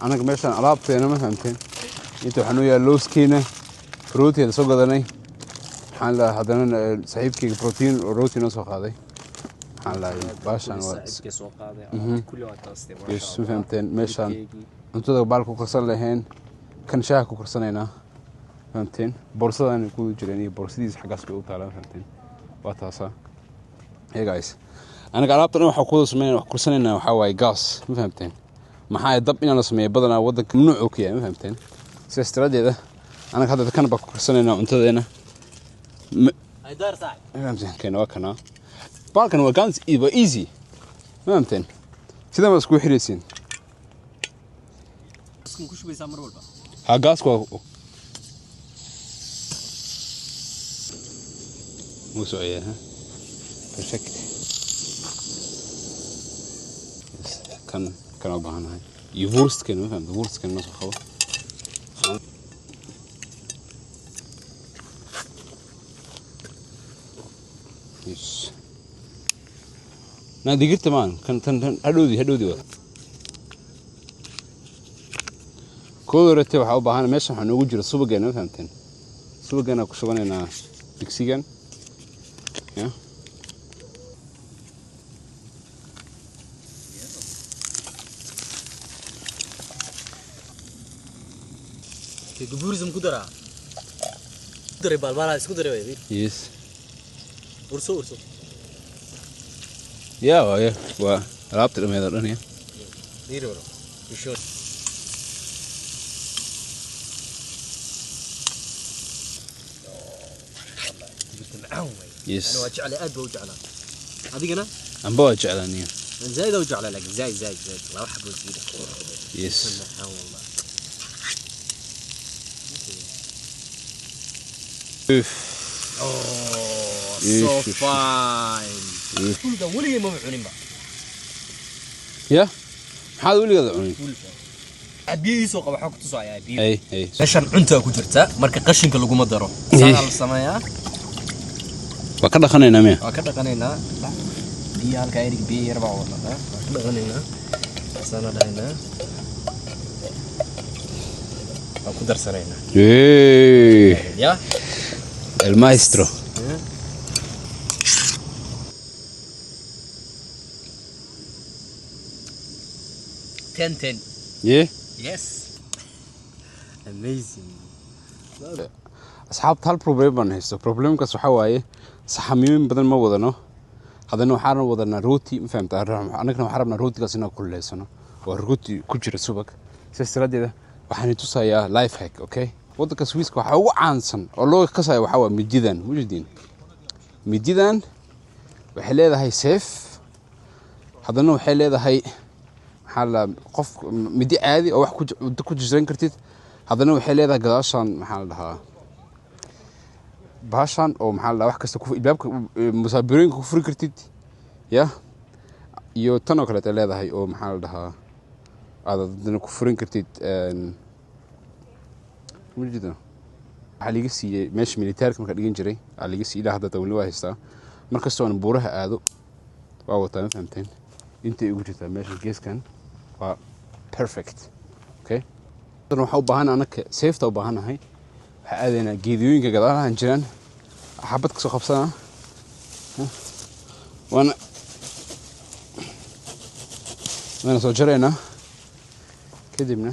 Anaga meeshaan alaabteena, ma fahamteen? Inta waxaa noo yaala looskeena, rootiga soo gadanay. Maxaan lahaa haddana saaxiibkeyga protein oo rooti noo soo qaaday. Maxaan lahay baashaan waa Saaxiibkay soo qaaday alaabta kulli, waa taastay. Yes, ma fahamteen? Meeshaan cuntada baal ku karsan lahayn, kan shaaha ku karsanaynaa, fahamteen? Boorsadaan ku jireen iyo boorsadiisa xaggaas bay u taalaa, ma fahamteen? Waa taasaa. Hey guys, anaga alaabta dhan waxaa ku wada sameynaa, wax kursanaynaa waxaa waaye gas, ma fahamteen? Maxaa dab inaan la sameeyo badanaa waddanka mamnuuc oo ka yahay, ma fahamteen? Sidaas daraaddeeda anaga hadda kan baa ku karsanaynaa cuntadeena, ma fahamteen? Keena waa kanaa, baalkan waa gans, waa easy, ma fahamteen? Sidan baa iskugu xiraysiin. Ku shubaysaa mar walba. Ha, gaasku waa wuu socoyaa. Ha, perfect. Yes, kan kan u baahanahay iyo wurstkan, ma fahamta? Wurstkan noo soo qabo. Yes, na digirta maan kan tan tan hadhowdi hadhowdi waa kooda horete. Waxaa u baahan meesha waxaa noogu jira subageena, ma fahamteen? Subageena ku shubanaynaa digsigan ya. Gabuurism ku daraa, daray baalbaala isku daray way. Yes. Urso, urso. Ya, waaye waa alaabta dhameed oo dhan ya. Niiri bro. Isho. Digirta macaan way. Yes. Ana waa jeclay, aad baa u jeclaa. Adigana? Amba waa jeclaaniya. Aan zaaid u jeclaa, laakiin zaaid zaaid zaaid laba xabo siida. Yes. Macaan wallah. Üf. Oh, Ish, so ish, ish. fine. Fulka weligay maba cuninba. Ya, maxaad weligeeda cunin? Fulka. Biyihiisoo qaba waxaa ku tusayaa biyo. Hey hey. Meeshan cuntaa ku jirta, marka qashinka laguma daro. Saanaa la sameeyaa. Waa ka dhaqanaynaa miya? Waa ka dhaqanaynaa. Biyo halkaa erig, biyo yar baa wadanaa. Waa ka dhaqanaynaa, saana dhahaynaa, waa ku darsanaynaa. Hey. Ya. El maestro. 10 10. Yeah. Yes, amazing. Asxaabta, hal problem baan haysto. Problemkaas waxaa waaye saxamiyooyin badan ma wadano. Haddana waxaan wadanaa rooti, ma fahamta? Annagana waxaan rabnaa rootigaas inaan kululeysano. Waa rooti ku jira subag. Sidaas daraaddeeda waxaan tusayaa life hack. Okay, waddanka Swiiska waxaa ugu caansan oo loo kasaya waxaa waa mididan mujidiin. Mididan waxay leedahay seef, haddana waxay leedahay maxaa la qof midi caadi oo wax ku jiran kartid. Haddana waxay leedahay gadaashan, maxaa la dhahaa, bahashan oo maxaa la dhahaa, wax kasta ku ilbaabka musaabirooyinka ku furi kartid ya. Iyo tan oo kaleet ay leedahay oo maxaa la dhahaa aad haddana ku furin kartid. Mujida waxaa liiga siiyey meesha militaarka markaa dhigan jiray aa liiga siiyey. Ilaa hadda weli waa haystaa. Mar kastoo aan buuraha aado waa wataa, ma fahamteen? Intay ugu jirtaa meeshan geeskan, waa perfect. Okay, haddana waxaa u baahan anaka seefta u baahanahay. Waxaa aadaynaa geediyooyinka gadaalahan jiraan, xabad kasoo qabsanaa, waana soo jaraynaa. Kadibna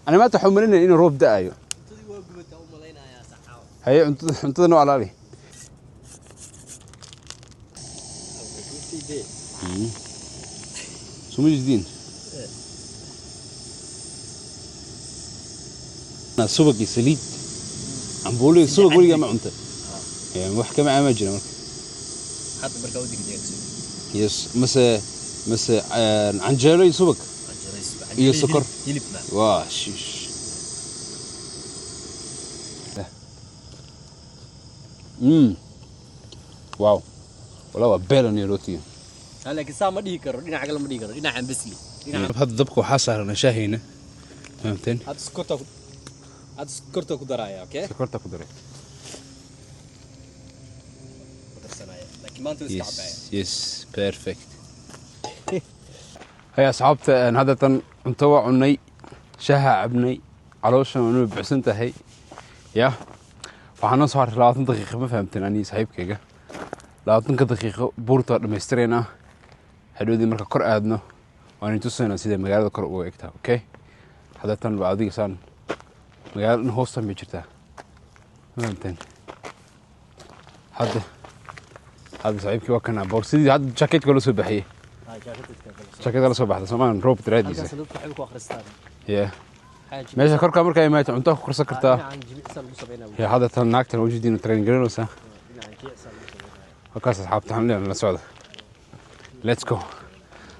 ani maanta waxaa umalinaya inuu roob da'ayo. Haye, cuntada, cuntada noo alaali. Suma jidin subag iyo saliid cambuuliga. Subag weligaa ma cunta? Yani wax kama caamaa jira marka. Hadda markaa u degdegso. Yes, mase canjeelo iyo subag iyo sokor. Hilib ma. Waa shish. Wow, walaa waa beelan iyo rootiga. Laakiin saa ma dhihi karo, dhinaca kale ma dhihi karo, dhinacan besli, dhinaca. Hadda dabka waxaa saaran shaahayna, fahamteen? Hadda sokorta ku daraya, okay. Sokorta ku daray. Ku darsanaya, laakiin maanta waa iska cabaya. Yes, perfect. Hay asxaabta, hadda tan cunto waa cunnay, shaaha cabnay, calooshan waa buuxsan tahay. Ya waxaa noo soo hartay 20 daqiiqo, ma fahamteen? Anii saaxiibkayga 20-ka daqiiqo buurta waa dhammaystiraynaa. Hadhowdii marka kor aadno waan tusaynaa sida magaalada kor uga egtaa. Okay, hadda tan waa adiga saan magaalada dhan hoostan bay jirtaa, ma fahamteen? Hadda saaxiibkii waa kana boorsadii, hadda jacketka la soo baxiyey, jacketka la soo baxda soomaan roob daraadiisa. Halkaas dadku waxay ku akhristaan. Yeah, meesha korkaa markaa imaato cunto ku karsan kartaa. Dhinacan jimicsa lagu sameynaya. Ya hadda tan naagtan ujeediin train garinaysaa. Dhinacan jimicsa lagu sameynaya. Halkaas asxaabta waxaan leeyahay la socda, let's go.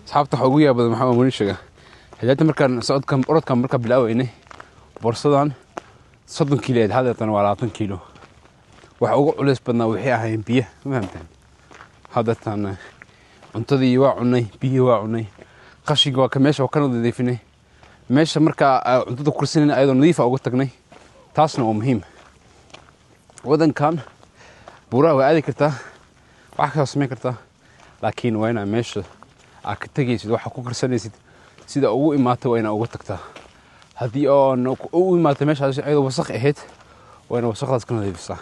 Asxaabta waxa ugu yaab badan maxaa wani sheega, hidaayta markaan socodkan orodkan markaa bilaaweynay boorsadan 30 kiilo ahayd, hadda tan waa 20 kiilo. Waxa ugu culays badnaa waxay ahaayeen biyo, ma fahamteen? Hadda tan cuntadii waa cunay, biyihii waa cunay, qashinka waa ka meesha waa ka nadiifinay. Meesha markaa cuntada ku karsanayna ayadoo nadiifa uga tagnay, taasna waa muhiim. Wadankan buuraha waa aadi kartaa, wax kasoo samayn kartaa, laakiin waa inaa meesha aad ka tegaysid waxa ku karsanaysid sida ugu imaatay waa inaa uga tagtaa. Haddii oon u imaatay meeshaas ayadoo wasaq ahayd, waa inaa wasaqdaas ka nadiifisaa.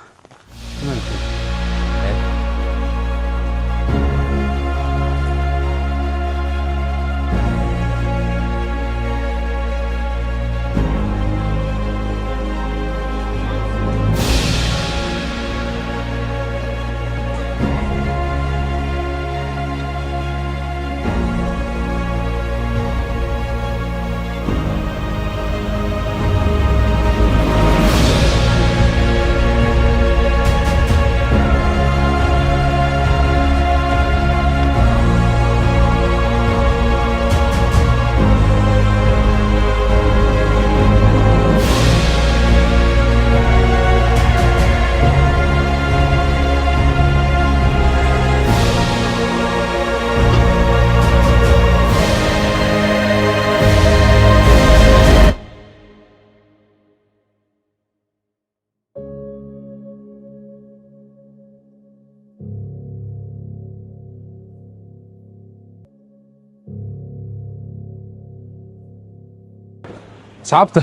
Asxaabta,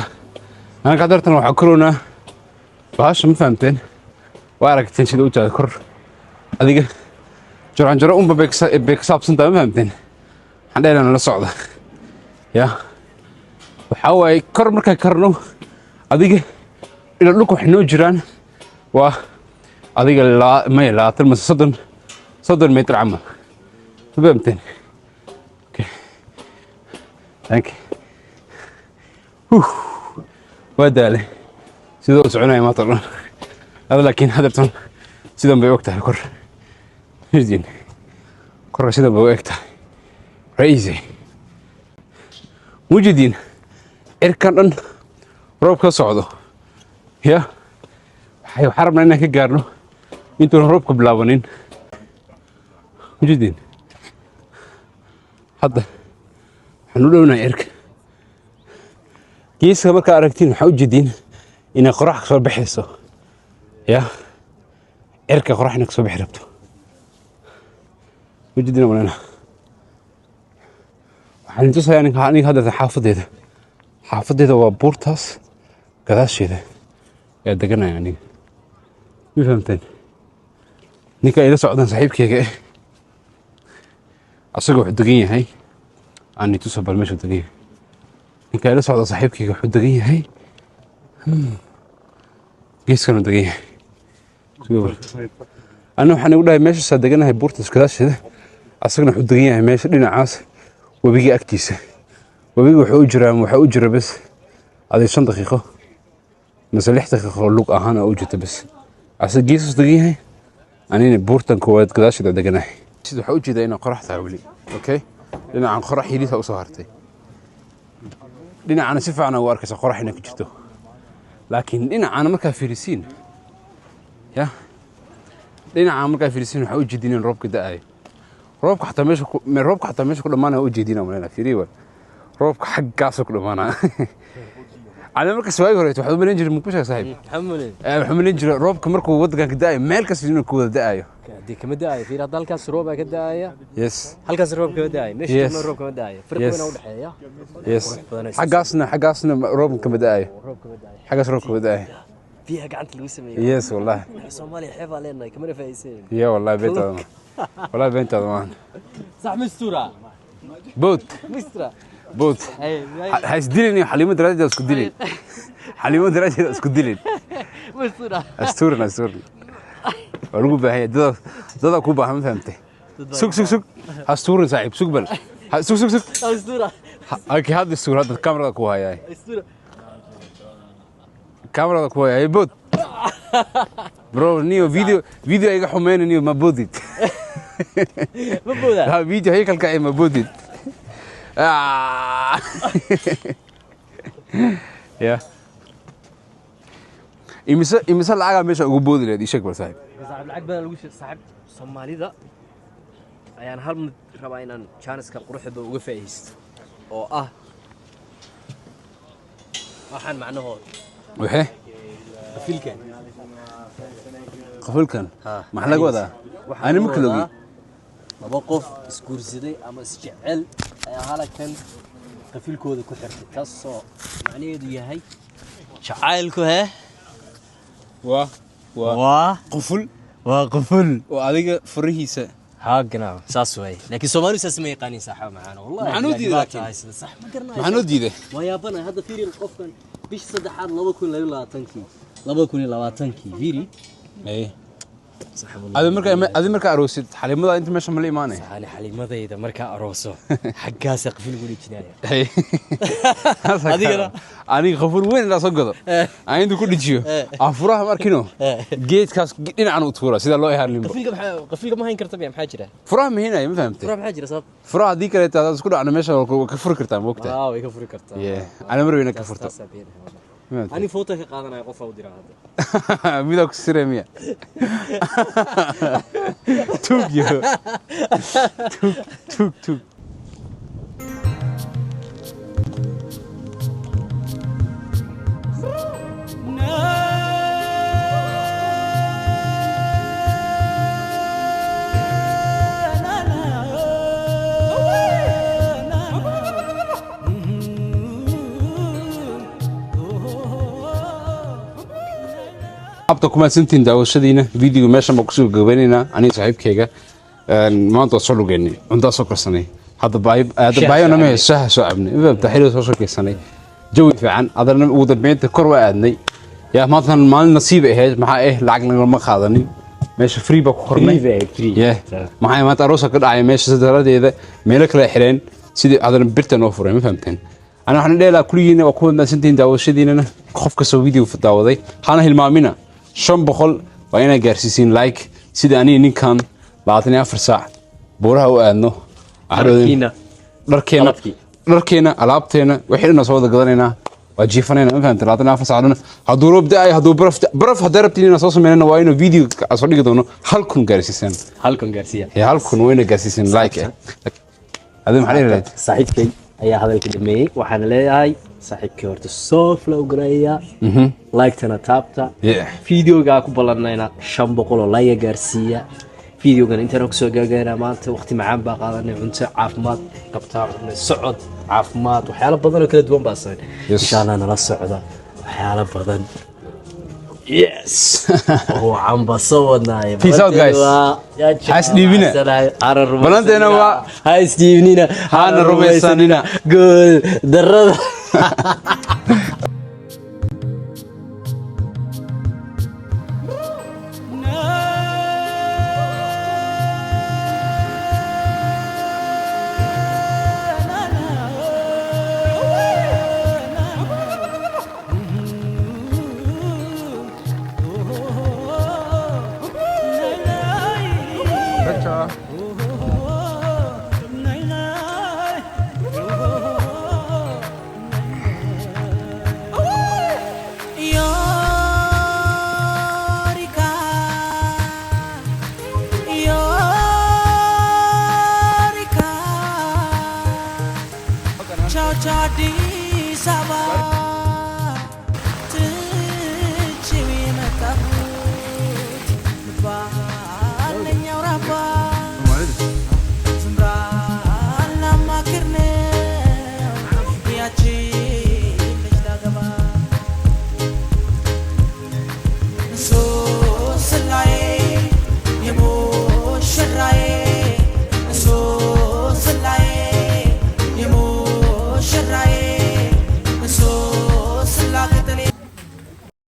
anaka dartan waxaa koronaa bahasha, ma fahamteen? Waa aragteen sida u tahay kor. Adiga jaranjaro unba bay ka saabsan tahay, ma fahamteen? Waxaan dheelana la socda. Ya waxaa waaye kor markaan karno, adiga ila dhulka waxay noo jiraan waa adiga maya 20 mase 30 mitir camal, ma fahamteen? Okay, thank you. Waa daalay sidoo u soconaya maanta o dhan hada, laakiin hadeertan sidan bay u eg tahay kor. Isdiin korka sidan bay u eg tahay. Crazy mujidiin, cirkan dhan roob ka socdo. Ya waxaan rabnaa inaan ka gaarno intuuna roobka bilaabanin. Mujidiin, hadda waxaan u dhownahay cirka geeska. Markaa aragtiin waxaa u jeediin inay qorax kasoo baxayso. Ya cirka qorax inay kasoo bixi rabto mujidiin malena. Waxaan tusayaa aniga hadda xaafadeeda. Xaafadeeda waa buurtaas gadaasheeda ayaa deganaya aniga, ma fahamteen? Ninka ila socdaan saaxiibkeyga asaga wuxuu degan yahay, aan ituso bal meeshuu degan yahay. Ninka ila socda saaxiibkeyga wuxuu degan yahay geeskanuu degan yahay. Ana waxaan igu dhahay meeshaasaa deganahay, buurtaas gadaasheeda. Asagana wuxuu degan yahay meesha dhinacaas webiga agtiisa. Webiga wuxuu u jiraa, waxaa u jira bes aday 5 daqiiqo mise 6 daqiiqo oo lug ahaan oo u jirta bes. Asaga geesaas degan yahay, anina buurtan koowaad gadaasheeda deganahay. Sida waxaa u jeedaa inay qorax tahay weli. Okay, dhinacan qorax yariisa usoo hartay, dhinacana si fiican ugu arkaysa qorax inay ku jirto, laakiin dhinacana markaa fiirisiin, ya dhinaca markaa fiirisiin waxaa u jeedin in roobka da'ayo. Roobka xataa meesha ku dhamaanaya u jeedina malena. Fiiriye, waa roobka xaggaasoo ku dhamaanaya. Ana markas waagi horeeto waxaad u malayn jiray, muku sheeg saaxiib? Maxaa? Waxaan malayn jiray roobka markuu waddankan ka da'ayo meel kasta inuu ku wada da'ayo. Dee kama da'ayo. Fiir hadda, halkaas roob baa ka da'aya. Halkaas roob kama da'ayo meesha. Joogna roob kama da'ayo. Farq weyn u dhexeeya. Badan. Xaggaasna roobka kama da'ayo. Roob kama da'ayo. Xaggaas roob kama da'ayo. Biyaha gacanta lagu sameeyo. Yes, wallahi. Soomaaliya xeebaa leenahay, kamana faa'iidaysanayno. Ya, wallahi beentaada ma, wallahi beentaada maahan. Sax mistura. Bood. Mistura. Bood. Ay. Ha isdilin iyo Xaliimo daraaddeed ha isku dilin, Xaliimo daraaddeed ha isku dilin. Mistura. Astuurin, astuurin, waa lagu baahan yahay. Dadaa ku baahan, ma fahamtay? Sug, sug, sug, ha astuurin saaxiib, sug bal. Sug, sug, sug. Mistura. Okay, hadda istuur, hadda kamerada ku hayaay. Mistura. Kamerada ku hayaay, bood bro. Niyo video, video iga xumeyna niyo, ma boodid. Ma boodaa? Ha, video haykalka ay, ma boodid. Ah. Ya, imise lacagaa meesha ugu boodi lahayd? Ii sheeg bal saaxiib. Saaxiib, lacag badan lagu sheeg. Saaxiib, Soomaalida ayaan hal mid rabaa inaan jaaniska quruxda uga faa'iidaysto oo ah waxaan macnahooda. Waxee? Qafilkan. Qafulkan? Ha. Maxaa laga wadaa? Waxaa Ani ma laga kala ogi. wadaa laba qof isguursaday ama isjecel ayaa halkan qafilkooda ku xirtay, taasoo macnaheedu yahay jacaylku hee Waa waa quful. Waa quful. Oo adiga furihiisa. Haagana saas waay, laakiin Soomaalidu saas ma yaqaaniin, saaxiib macaan, wallahi. Maxaa noo diiday laakiin? Laakiin sax ma garanayo. Maxaa noo diiday? Waa yaabana hadda. Fiiri qofkan, bishii saddexaad 2022-kii, 2020-kii, fiiri. Saaxiib. Adi markaa aroosid, Xaliimada inta meesha ma la imaanay? Ani Xaliimadayda markaa arooso, xaggaasa qafil guri jinaya. Adigana? Aniga qaful weyn inaa soo gado, aan inta ku dhejiyo, aan furaha markino geedkaas dhinacan u tuura sida loo ihaarlinbo. Qafilka maxaa? Qafilka ma hayn karta miya? Maxaa jira? Furaha ma hinaya, ma fahamtay? Furaha maxaa jira sabab? Furaha haddii kaleeto hadaad isku dhacno meesha waa ka furi kartaa, ma ogtahay? Waa, way ka furi kartaa. Yeah. Ana mar weyna ka furto. Taasaa beenahay, wallahi. Ma fahamtay? Ani foto ka qaadanaya, qof u diraa hadda. Midaa ku siraya miya? Tuug yo, tuug, tuug, tuug. Abta ku mahadsantihiin daawashadiina. Videoga meeshan baan kusoo gabagabeynaynaa. Aniga saaxiibkayga maanta waa soo lugeynay, cuntaa soo karsanay, hadda baayo hadda Shaah baayo soo nama cabnay. Shaha soo cabnay, ma fahamta? Xilli soo sheekaysanay, jawi fiican. Haddana ugu dambeynta kor waa aadnay. Yaa, maantan maalin nasiib ahayd. Maxaa lacag nagama qaadanin, meesha free baa ku kornay. Free bay ahayd, free. Yeah. Maxaa maanta aroosa ka dhacay meesha sadaradeeda, meelo kale xireen sidii haddana birta noo furay, ma fahamteen? Ana waxaan dheelaa kulligiina waa ku mahadsantihiin daawashadiinana. Qof kastoo video daawaday hana hilmaamina, 500 waa inaa gaarsiisiin like, sida aniga ninkan 24 saac buuraha u aadno. Dharkiina. Dharkeena. Qalabkii. Dharkeena, alaabteena, wixii dhan soo wada gadanaynaa, waa jiifanayna, ma fahamtay? 24 saac dhan hadduu roob da'ayo, hadduu baraf baraf hadday rabtiin inaan soo sameynana, waa inuu video soo dhigi doono 1000 gaarsiisaan. 1000 gaarsiiya. Ya, 1000 waa inaa gaarsiisaan like. Adiga maxaa dhihi lahayd? Saaxiibkay ayaa hadalka dhameeyey. Waxaana leeyahay saaxiibkay, horta soo follow gareeya, like-tana taabta. Videogaa ku ballanayna 500 oo like gaarsiiya. Videogan intaan kusoo gaagaynaa maanta. Waqti macaan baa qaadanay, cunto caafimaad qabtaa cunay, socod caafimaad, waxyaalo badan oo kala duwan baa sameyn. Insha Allah nala socda, waxyaalo badan Yes. oo wacan baa soo wadnaay. Peace out, guys. Ha isdhiibina. Ballanteena Ha isdhiibnina. Hana rumaysanina. Gool darada. Yorika, Yorika, ciao ciao di Sabah.